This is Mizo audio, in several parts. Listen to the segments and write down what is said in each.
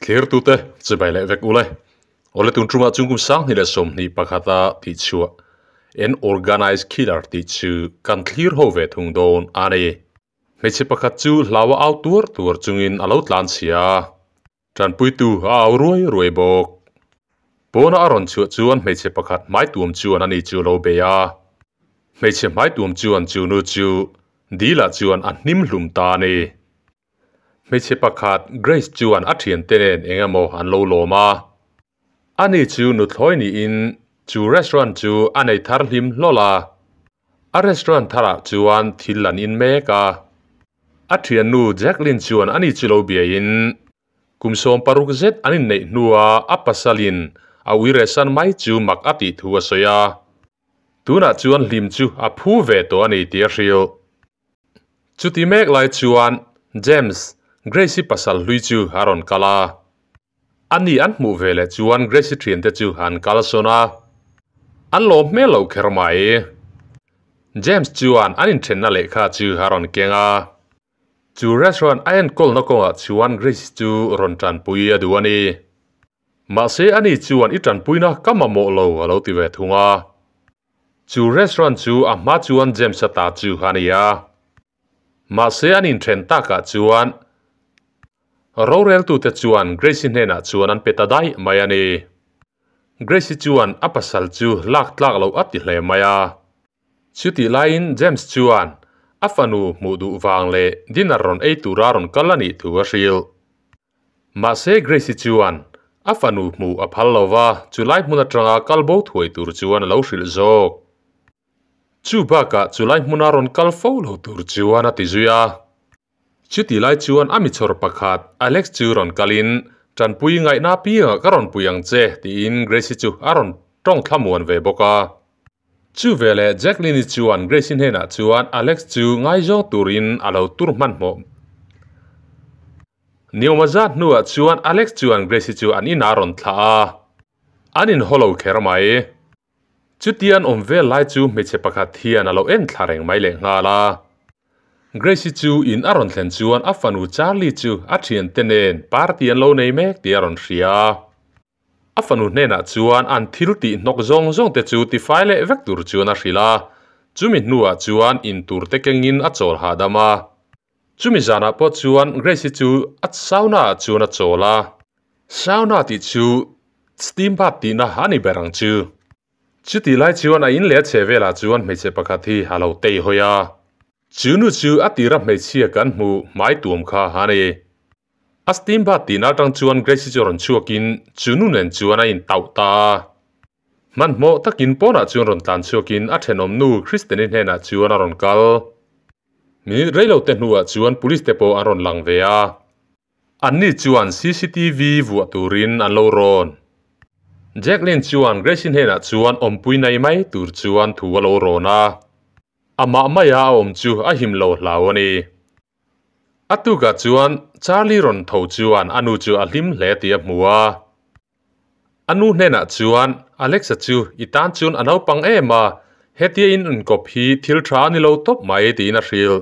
Thlirtute chibai leh vek ule. Awle tun tumah chung kum 2021 a tih chhuah An Organized Killer tih chu kan thlir ho ve thung dawn a ni. Hmeichhe pakhat chu hlaua au tuar tuar chungin a lo tlan chhia a, tanpuitu a au ruai ruai bawk. Pawna a rawn chhuah chuan hmeichhe pakhat hmai tuam chuan ani chu a lo bei a. Hmeichhe hmai tuam chuan chu nu chu dilah chuan a hnim hlum ta a ni. Hmeichhe pakhat Grace chuan a thiante nen eng emaw an lo lawm a. Ani chu nuthlawi niin chu restaurant chu a nei thar hlim hlawl a. A restaurant tharah chuan thil an in mek a. A thiannu Jacqueline chuan ani chu lo biaiin kum 16 zet an inneih hnua a pasalin a uiresan mai chu mak a tih thu a sawi a. Tunah chuan hlim chu a phu ve tawh a ni tih a hrilh. Chuti mek lai chuan James, Grace-i pasal hlui chu a rawn kal a. Ani an hmuh ve leh chuan Grace-i thiante chu an kal sawn a. An lawm hmel lo kher mai. James chuan an inthenna lehkha chu a rawn keng a. Chu restaurant a enkawlna kawngah chuan Grace chu rawn tanpui a duh a ni. Mahse ani chuan i tanpuina ka mamawh lo a lo ti ve thung a. Chu restaurant chu a hma chuan James-a ta chu a ni a. Mahse an inthen takah chuan roreltute chuan Grace-i hnenah chuan an pe ta daih mai a ni. Grace-i chuan a pasal chu lak tlak loh a ti hle mai a. Chutih laiin James chuan a fanu hmuh duh vang leh dinner rawn ei tura rawn kal a nih thu a hrilh. Mahse Grace-i chuan a fanu hmuh a phal lo va, chulai hmun atanga kal bo thuai tur chuan a lo hrilh zawk. Chu bakah chulai hmuna rawn kal fo lo tur chuan a ti zui a. Chutih lai chuan a michhawr pakhat Alex chu rawn kalin, Tanpui ngaihna piangah ka rawn pui ang che, tiin Grace-i chu a rawn tawng thlamuan ve bawk a. Chu veleh Jacqueline-i chuan Grace-i hnenah chuan Alex chu ngaizawng turin a lo tur hmanhmawh. Niawma zat hnuah chuan Alex chuan Grace-i chu an inah a rawn thlah a, an inhaw lo kher mai. Chutia an awm vel lai chu hmeichhe pakhat hian a lo en thla reng mai lehnghal a. Grace-i chu in a rawn thlen chuan a fanu Charlie chu a thiante nen party an lo nei mek tih a rawn hria a. A fanu hnenah chuan an thil tih hnawk zawng zawng te chu tifai leh vek tur chuan a hrilh a, chumi hnuah chuan intur te kengin a chawl hahdam a. Chumi zanah pawh chuan Grace-i chu a sauna ah chuan a chawl a, sauna tih chu steam bath tihna a ni ber ang chu. Chutih lai chuan a in leh a chheh velah chuan hmeichhe pakhat hi a lo tei hawi a, chu nu chu a tira hmeichhia kan hmuh hmai tuam kha a ni. A steam bath tihna atang chuan Grace-i chu rawn chhuakin chu nu nen chuan a intauh ta a. Hmanhmawh takin pawnah chuan rawn tlan chhuakin a thenawmnu Kristen-i hnenah chuan a rawn kal. Minute rei lo te hnuah chuan police te pawh an rawn lang ve a, anni chuan cctv vuah turin an lo rawn. Jacqueline chuan Grace-i hnenah chuan awmpui nei mai tur chuan thu a lo rawn a, amah maia a awm chu a him lo hlau a ni. A tukah chuan Charlie rawn tho chuan a nu chu a hlim hle tih a hmu a. A nu hnenah chuan, Alexa chu i tan chuan a naupang em a, hetia in inkawp hi thil tha a ni lo tawp mai tiin a hrilh.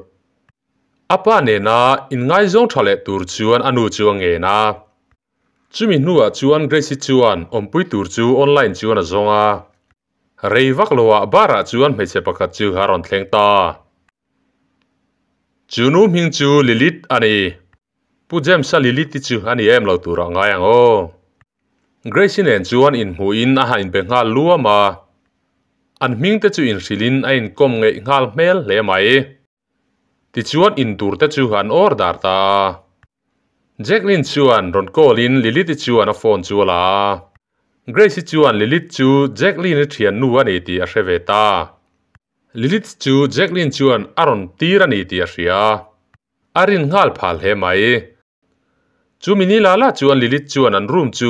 A pa nena inngaizawng tha leh tur chuan a nu chu a ngen a. Chumi hnuah chuan Grace-i chuan awmpui tur chu online chuan a zawng a. Rei vak loah bar-ah chuan hmeichhe pakhat chu a rawn thleng ta. Chu nu hming chu Lilith a ni. Pu James-a Lilith-i chu a ni em lo tur a ngai ang aw. Grace-i nen chuan inhmuhin a han inbe nghal luam a, an hming te chu inhrilhin a inkawm ngeih nghal hmel hle mai. Tichuan intur te chu an order ta a. Jacqueline chuan rawn call-in Lilith-i chuan a phone chu a la a. Grace-i chuan Lilith chu Jacqueline-i thiannu a ni tih a hre ve ta. Lilith chu Jacqueline chuan a rawn tir a ni tih a hria. A rin nghal phal hle mai. Chumi ni la la chuan Lilith chuan an room chu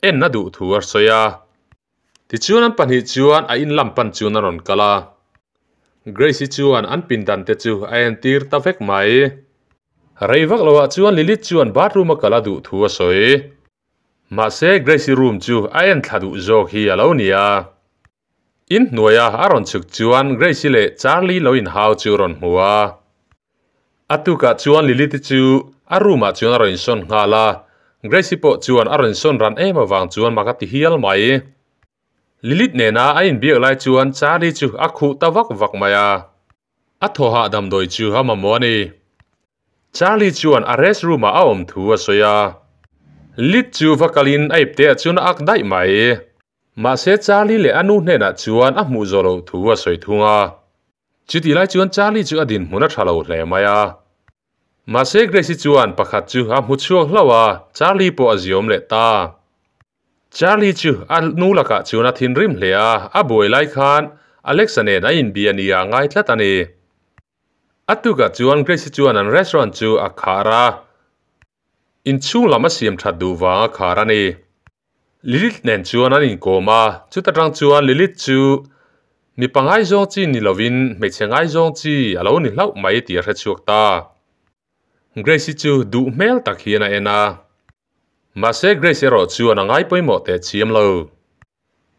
en a duh thu a sawi a. Tichuan an pahnih chuan a in lam pan chuan a rawn kal a. Grace-i chuan an pindan te chu a entir ta vek mai. Rei vak loah chuan Lilith chuan bathroom a kal a duh thu a sawi. Mahse Grace-i room chu a en thla duh zawk hi a lo ni a. In hnuaia a rawn chhuk chuan Grace-i leh Charlie lo inhau chu a rawn hmu a. A tukah chuan Lilith-i chu a room-ah chuan a rawn insawn nghal a. Grace-i pawh chuan a rawn sawn ran em avang chuan mak a ti hial mai. Lilith nena a inbiak lai chuan Charlie chu a khuh ta vak vak mai a. A thaw hah damdawi chu a mamawh a ni. Charlie chuan a rest room ah a awm thu a sawi a. Lilith chu va kalin a ipte ah chuan a ak daih mai. Mahse Charlie leh a nu hnenah chuan a hmuh zawh loh thu a sawi thung a. Chutih lai chuan Charlie chu a dinhmun a tha lo hle mai a. Mahse Grace-i chuan pakhat chu a hmu chhuak hlauh a, Charlie pawh a ziawm leh ta. Charlie chu a nu lakah chuan a thinrim hle a, a buai lai khan Alex-a nen a inbia nia a ngai tlat a ni. A tukah chuan Grace-i chuan an restaurant chu a khar a, inchhung lam a siam that duh vang a khar a ni. Lilith nen chuan an inkawm a, chuta tang chuan Lilith chu mipa ngaizawng chi ni lovin hmeichhe ngaizawng chi a lo ni hlauh mai tih a hre chhuak ta. Grace-i chu duh hmel tak hian a en a, mahse Grace erawh chuan a ngai pawimawh teh chiam lo.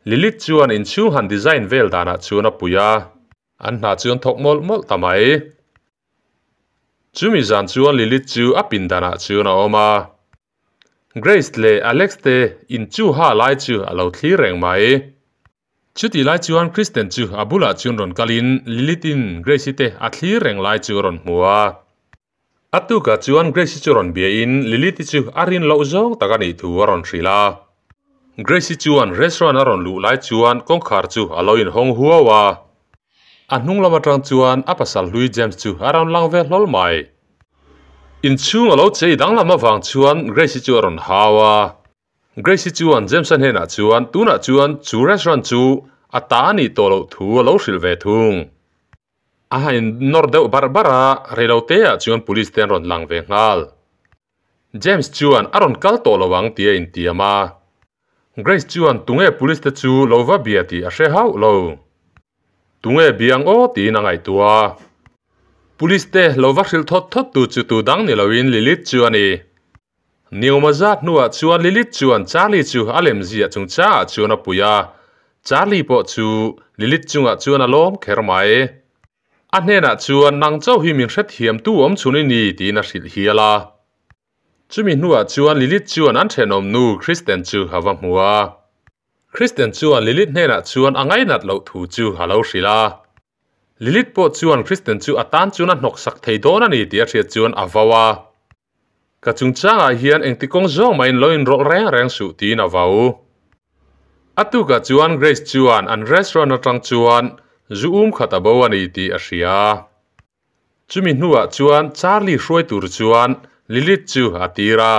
Lilith chuan inchhung han design vel danah chuan a pui a, an hna chu an thawk mawlh mawlh ta mai. Chumi zan chuan Lilith chu a pindanah chuan a awm a. Grace leh Alex te in chu ha lai chu a lo thlir reng mai. Chutih lai chuan Kristen chu a bulah chuan rawn kalin Lilith-in Grace-i te a thlir reng lai chu a rawn hmu a. A tukah chuan Grace-i chu rawn biain Lilith-i chu a rin loh zawng tak a nih thu a rawn hrilh a. Grace-i chuan restaurant a rawn luh lai chuan kawngkhar chu a lo inhawng huau a. A hnung lam atang chuan a pasal hlui James chu a rawn lang ve hlawl mai. Inchhung a lo chei danglam avang chuan Grace-i chu a rawn hau a. Grace-i chuan James-a hnenah chuan tunah chuan chu restaurant chu a ta a nih tawh loh thu a lo hrilh ve thung. A ha in nawr deuh barh barh a, reiloteah chuan police te an rawn lang ve nghal. James chuan a rawn kal tawh lo ang tih a intiam a. Grace chuan tunge police te chu lo va bia tih a hre hauh lo. Tunge biang aw tiin a ngaihtuah a. Police te lo va hrilh thawt thawt tu chu tu dang ni loin Lilith chu a ni. Niawma zat hnuah chuan Lilith chuan Charlie chu a lem ziah chungchangah chuan a pui a. Charlie pawh chu Lilith chungah chuan a lawm kher mai. A hnenah chuan nang chauh hi min hrethiamtu awm chhun i ni tiin a hrilh hial a. Chumi hnuah chuan Lilith chuan an thenawm nu Kristen chu a va hmu a. Kristen chuan Lilith hnenah chuan a ngainat loh thu chu a lo hrilh a. Lilith pawh chuan Kristen chu a tan chuan a hnawksak thei dawn a ni tih a hriat chuan a vau a. Ka chungchangah hian engti kawng zawng mahin lo inrawlh reng reng suh tiin a vau. A tukah chuan Grace chuan an restaurant atang chuan zu um khat a bo a ni tih a hria. Chumi hnuah chuan Charlie hruai tur chuan Lilith chu a tir a.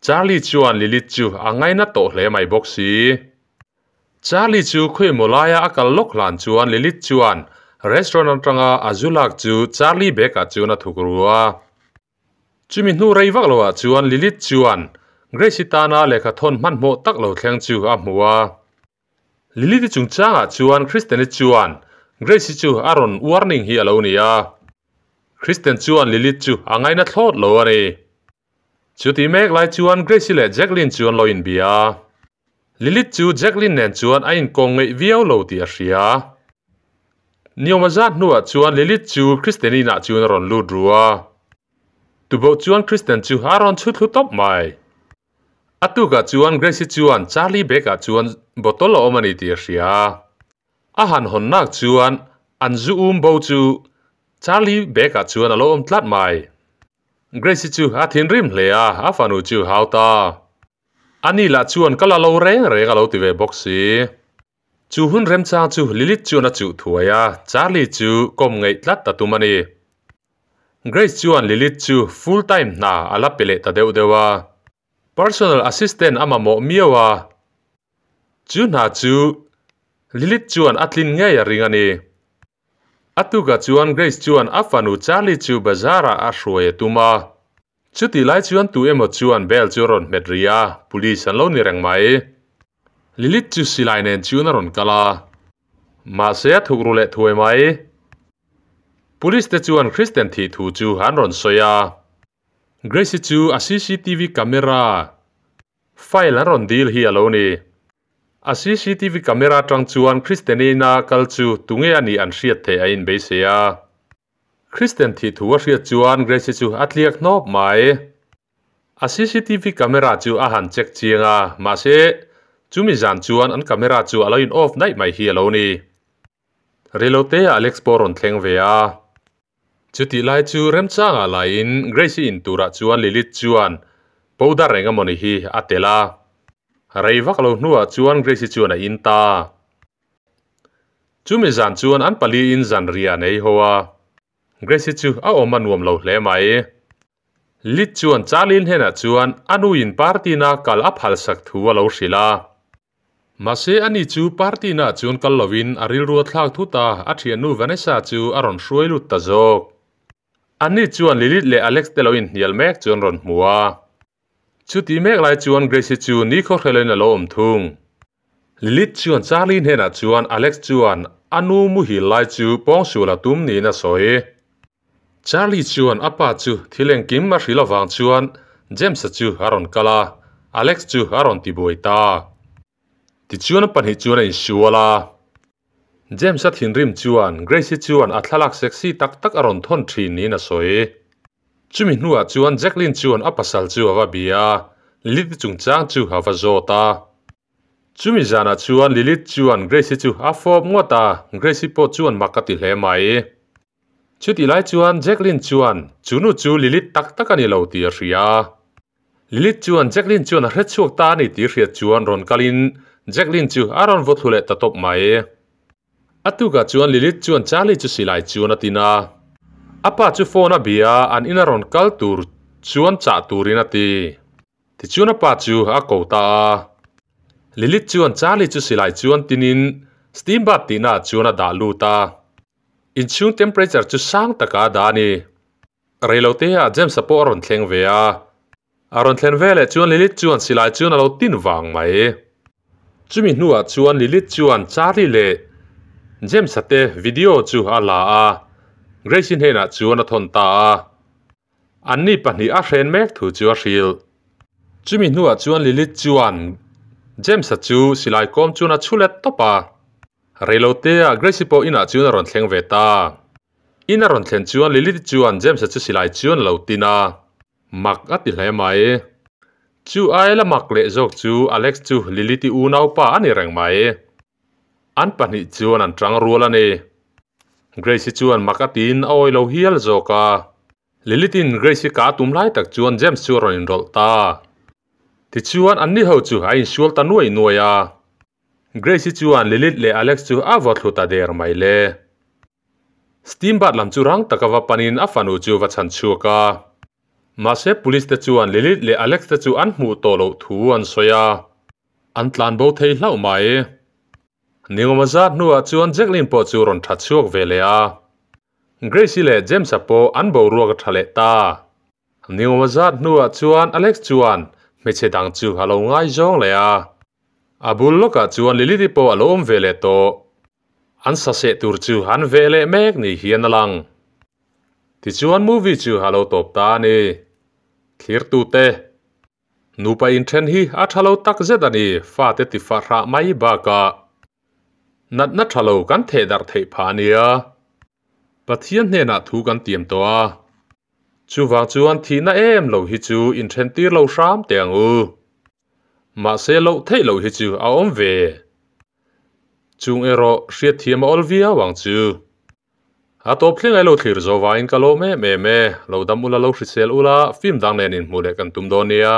Charlie chuan Lilith chu a ngaina tawh hle mai bawk si. Charlie chu khawimaw laia a kal lawk hlan chuan Lilith chuan restaurant atanga a zu lak chu Charlie bag ah chuan a thuk ru a. Chumi hnu rei vak loah chuan Lilith chuan Grace-i tana lehkha thawn hmanhmawh tak lo thleng chu a hmu a. Lilith-i chungchangah chuan Kristen-i chuan Grace-i chu a rawn warning hi a lo ni a. Kristen chuan Lilith chu a ngaina thlawt lo a ni. Chutih mek lai chuan Grace-i leh Jacqueline chu an lo inbia a. Lilith chu Jacqueline nen chuan a inkawng ngeih viau lo tih a hria. Niawma zat hnuah chuan Lilith chu Kristen-i inah chuan a rawn lut ru a. Tuboh chuan Kristen chu a rawn chhut thlu tawp mai. A tukah chuan Grace-i chuan Charlie bag-ah chuan bottle a awm a ni tih a hria a. A han hawn nak chuan an zu um bo chu Charlie bag-ah chuan a lo awm tlat mai. Grace-i chu a thinrim hle a, a fanu chu hau ta. Ani lah chuan ka la lo reng reng a lo ti ve bawk si. Chu hun remchang chu Lilith chuan a chuh thuai a, Charlie chu kawm ngeih tlat ta tum a ni. Grace chuan Lilith chu full time hna a la pe leh ta deuh deuh a, personal assistant a mamawh miau a. Chu hna chu Lilith chuan a tlin ngei a ring a ni. A tukah chuan Grace chuan a fanu Charlie chu bazar ah a hruai a tum a. Chutih lai chuan tu emaw chuan bell chu a rawn hmet ri a, police an lo ni reng mai. Lilith chu silai nen chuan a rawn kal a, mahse a thuk ru leh thuai mai. Police te chuan Kristen thih thu chu an rawn sawi a. Grace-i chu a cctv camera file an rawn dil hi a lo ni. A cctv camera atang chuan Kristen-ina kal chu tunge a nih an hriat theih a inbeisei a. Kristen thih thu a hriat chuan Grace-i chu a tliak hnawp mai. A cctv camera chu a han check chiang a, mahse chumi zan chuan an camera chu a lo in off daih mai hi a lo ni. Reilote ah Alex pawh a rawn thleng ve a. Chutih lai chu remchangah laiin Grace-i in turah chuan Lilith chuan powder eng emawni hi a telh a. Rei vak lo hnuah chuan Grace-i chuan a in ta. Chumi zan chuan an paliin zanriah an ei ho a. Grace-i chu a awm a nuam lo hle mai. Lid chuan Charlie hnenah chuan a nuin party-na kal a phalsak thu a lo hrilh a. Mahse ani chu party-na chuan kal lovin a rilru a thlak thut a, a thiannu Vanessa chu a rawn hruai lut ta zawk. Anni chuan Lilith leh Alex te lo inhnial mek chu an rawn hmu a. Chuti mek lai chuan Grace-i chu nikhaw hrelin a lo awm thung. Lilith chuan Charlie hnenah chuan Alex chuan a nu muhil lai chu pawngsual a tum niin a sawi. Charlie chuan a pa chu thil engkim a hrilh avang chuan James-a chu a rawn kal a, Alex chu a rawn tibuai ta. Tichuan a pahnih chuan a insual a. James-a thinrim chuan Grace-i chuan a thlalak sexy tak tak a rawn thawn thin niin a sawi. Chumi hnuah chuan Jacqueline chuan a pasal chu a va bia a, Lilith-i chungchang chu a va zawt a. Chumi zanah chuan Lilith chuan Grace-i chu a fawp ngawt a, Grace-i pawh chuan mak a ti hle mai. Chutih lai chuan Jacqueline chuan chu nu chu Lilith tak tak a ni lo tih a hria a. Lilith chuan Jacqueline chuan a hre chhuak ta a ni tih hriat chuan rawn kalin Jacqueline chu a rawn vaw thlu leh ta tawp mai. A tukah chuan Lilith chuan Charlie chu silai chuan a tin a. A pa chu phone a bia a, an ina rawn kal tur chuan chah turin a ti. Tichuan a pa chu a ko ta a. Lilith chuan Charlie chu silai chuan tinin steam bath tihnaah chuan a dah lut a. Inchhung temperature chu sang takah a dah a ni. Reilote ah James-a pawh a rawn thleng ve a, a rawn thlen ve leh chuan Lilith chuan silai chuan a lo tin vang mai. Chumi hnuah chuan Lilith chuan Charlie leh James-a te video chu a la a, Grace-i hnenah chuan a thawn ta a. Anni pahnih a hren mek thu chu a hrilh. Chumi hnuah chuan Lilith chuan James-a chu silai kawm chuan a chhu let tawp a. Reilote ah Grace-i pawh inah chuan a rawn thleng ve ta. In a rawn thlen chuan Lilith chuan James-a chu silai chuan a lo tin a, mak a ti hle mai. Chu ai la mak leh zawk chu Alex chu Lilith-i unaupa a ni reng mai. An pahnih chuan an tang rual a ni. Grace-i chuan mak a tiin a awi lo hial zawk a. Lilith-in Grace-i ka tum lai tak chuan James chu a rawn inrawlh ta. Tichuan anni ho chu a insual ta nuai nuai a. Grace-i chuan Lilith leh Alex chu a vaw thlu ta der mai le. Steam bath lam chu rang taka va panin a fanu chu va chhan chhuak a. Mahse police te chuan Lilith leh Alex te chu an hmuh tawh loh thu an sawi a. An tlan bo thei hlauh mai. Ningawma zat hnuah chuan Jacqueline pawh chu rawn tha chhuak ve leh a. Grace-i leh James-a pawh an boruak a tha leh ta. Ningawma zat hnuah chuan Alex chuan hmeichhe dang chu a lo ngaizawng leh a. A bul lawkah chuan Lilith-i pawh a lo awm ve leh tawh. An saseh tur chu an veh leh mek ni hian a lang. Tichuan movie chu a lo tawp ta a ni. Thlirtute. Nupa inthen hi a tha lo tak zet a ni, fate ti fahrah mai bakah natna tha lo kan theh darh theih phah a nia. Pathian hnenah thu kan tiam tawh a. Chuvang chuan thihna em lo hi chu inthen tir lo hram teh ang u. Mahse loh theih loh hi chu a awm ve. Chung erawh hriatthiam a awl viau ang chu. A tawp thleng ai lo thlir zo vangin ka lawm em em e. Lo dam ula lo hrisel ula film dang nen inhmuh leh kan tum dawn nia.